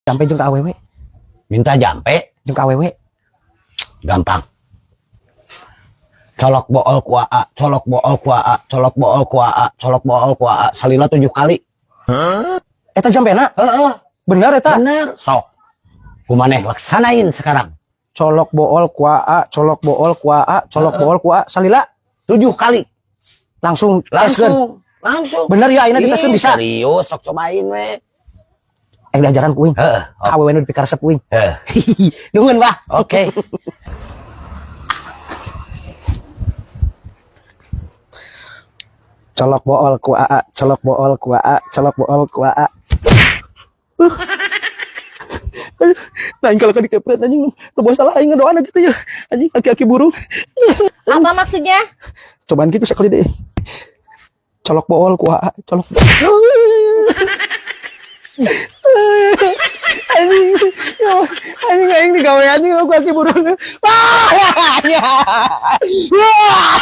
Jampe jeung ka awewe. Minta jampe? Jeung ka awewe. Gampang. Colok bool ku AA, colok bool ku AA, colok bool ku AA, colok bool ku AA, salila 7 kali. Eta jampena? Heeh. Bener eta? Bener. Sok. Ku maneh laksanain sekarang. Colok bool ku AA, colok bool ku AA, colok bool ku AA, salila 7 kali. Langsung teskeun. Langsung. Langsung. Bener ya, ayeuna diteskeun Ih, bisa. Serius, sok cobain we. Diajaran ku uing. Heeh. Ka awewe nu dipikaresep uing. Heeh. Nuhun, Bah. Oke. Colok bool ku AA, colok bool ku AA, colok bool ku AA. Aduh, lain kalau dikepret anjing, lu bawa salah aing ngedoana gitu ya. Anjing aki-aki burung. Apa maksudnya? Cobaan gitu sekali deh. Colok bool ku AA, colok. Anjing, ya, anjing aing digawe anjing ku aki burung. Wah, ya. Wah.